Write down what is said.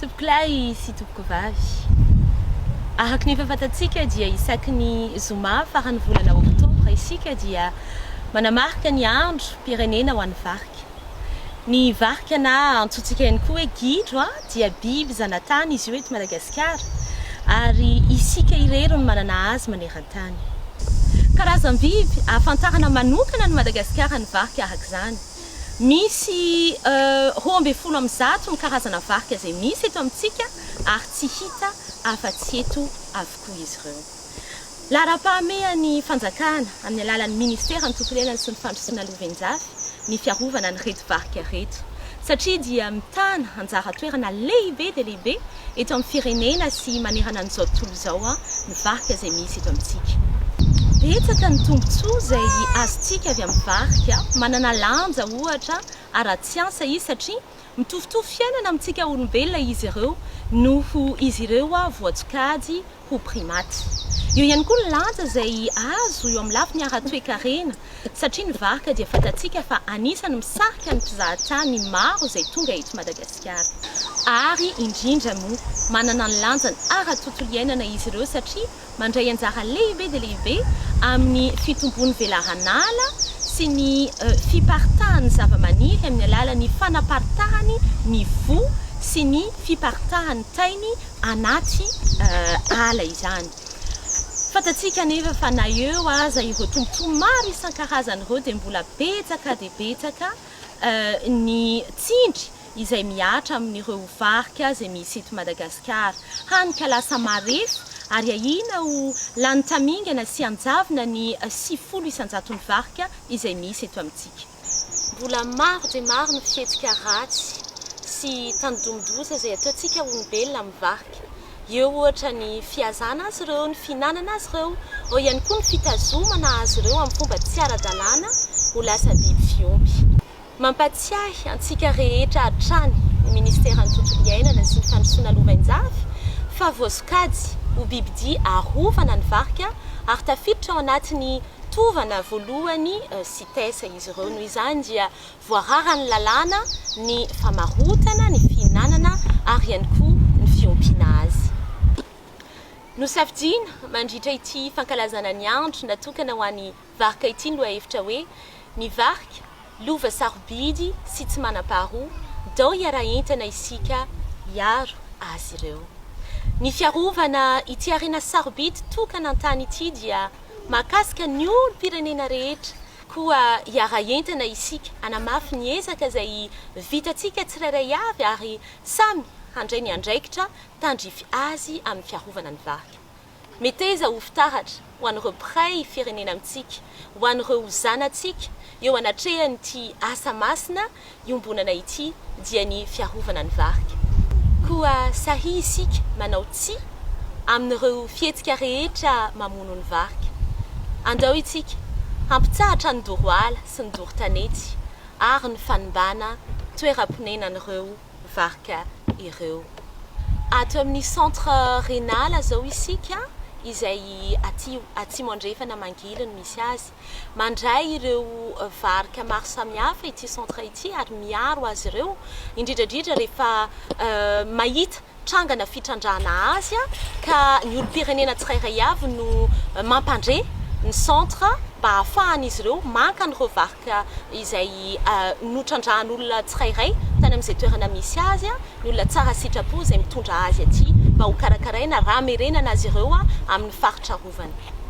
Tompokolahy sy tompokovavy, araka ny efa fantatsika dia isaky ny zoma faran'ny volana oktobra isika dia manamarika ny androm-pirenena ho an'ny varika. Ny varika na antsointsika ihany koa hoe gidro dia biby zanatany izy io eto Madagasikara ary isika irery no manana azy maneran-tany. Karazam-biby ahafantarana manokana an'i Madagasikara ny varika araka izany. Misy 112 ny karazana varika izay misy eto amintsika ary tsy hita afa-tsy eto avokoa izy ireo. Laharam-pahamehan'ny fanjakana amin'ny alalan'ny ministeran'ny tontolo iainana sy ny fandrosoana lovainjafy ny fiarovana an'ireto varika ireto satria dia mitana anjara toerana lehibe dia lehibe eto amin'ny firenena sy manerana an'izao tontolo izao ny varika izay misy eto amintsika. Betsaka ny tombontsoa izay azontsika avy amin'ny varika, manana lanja ohatra ara-tsiansa izy satria mitovitovy fiainana amintsika olombelona izy ireo noho izy ireo voatsokajy ho primates. Eo ihany koa ny lanja izay azo eo amin'ny lafiny ara-toekarena satria ny varika dia fantatsika fa anisan'ny misarika ny mpizahatany maro izay tonga eto Madagasikara. Ary indrindra moa manana ny lanjany ara-tontolo iainana izy ireo satria mandray anjara lehibe dia lehibe amin'ny fitombon'ny velaran'ala sy ny fiparitahan'ny zavamaniry amin'ny alalan'ny fanaparitahany ny voa sy ny fiparitahan'ny tainy anaty ala izany. Fantatsika anefa fa na eo aza ireo tombontsoa maro isan-karazany ireo dia mbola betsaka dia betsaka ny tsindry izay mihatra amin'ireo varika izay misy eto Madagasikara. Hany ka lasa marefo ary ahiana ho lany tamingana sy hanjavona ny 90 isan-jaton'ny varika izay misy eto amintsika. Mbola maro dia maro ny fihetsika ratsy sy tandindomin-doza izay ataontsika olombelona amin'ny varika. Eo ohatra ny fihazana azy ireo, ny fihinanana azy ireo, ao ihany koa ny fitazomana azy ireo amin'ny fomba tsy ara-dalàna ho lasa biby fiompy. Mampatsiahy antsika rehetra hatrany ny Ministeran'ny Tontolo Iainana sy ny Fandrosoana Lovainjafy fa voasokajy ho bibidia arovana ny varika ary tafiditra ao anatin'ny tovana voalohany CITES izy ireo. Noho izany dia voararan'ny lalàna ny famarotana, ny fihinanana ary ihany koa ny fiompiana azy. Nosafidiana mandritra ity fankalazana ny andro natokana ho an'ny varika ity ny lohahevitra hoe Ny varika, lova sarobidy sy tsy manam-paharoa, ndao hiara-entana isika hiaro azy ireo. Ny fiarovana ity harena sarobidy tokana an-tany ity dia mahakasika ny olom-pirenena rehetra, koa hiara-hientana isika hanamafy ny ezaka izay vitantsika tsirairay avy ary samy handray ny andraikitra tandrify azy amin'ny fiarovana ny varika. Meteza ho fitaratra ho an'ireo mpiray firenena amintsika, ho an'ireo zanatsika eo anatrehan'ity asa masina iombonana ity dia ny fiarovana ny varika. Koa sahia isika manao tsia amin'ireo fihetsika rehetra mamono ny varika. Andao itsika hampitsahatra ny doro ala sy ny doro tanety ary ny fanimbana toeram-ponenan'ireo varika ireo. Ato amin'ny Centre Renala izao isika izay aty atsimo andrefana Mangily no misy azy. Mandray ireo varika maro samihafa ity centre ity ary miaro azy ireo, indrindra indrindra rehefa mahita trangana fitrandrahana azy ka ny olom-pirenena tsirairay avy no mampandre ny centre mba hahafahan'izy ireo maka an'ireo varika izay notrandrahan'olona tsirairay tany amin'izay toerana misy azy, ny olona tsara sitrapo izay mitondra azy aty mba hokarakaraina raha hamerenana azy ireo amin'ny faritra arovana.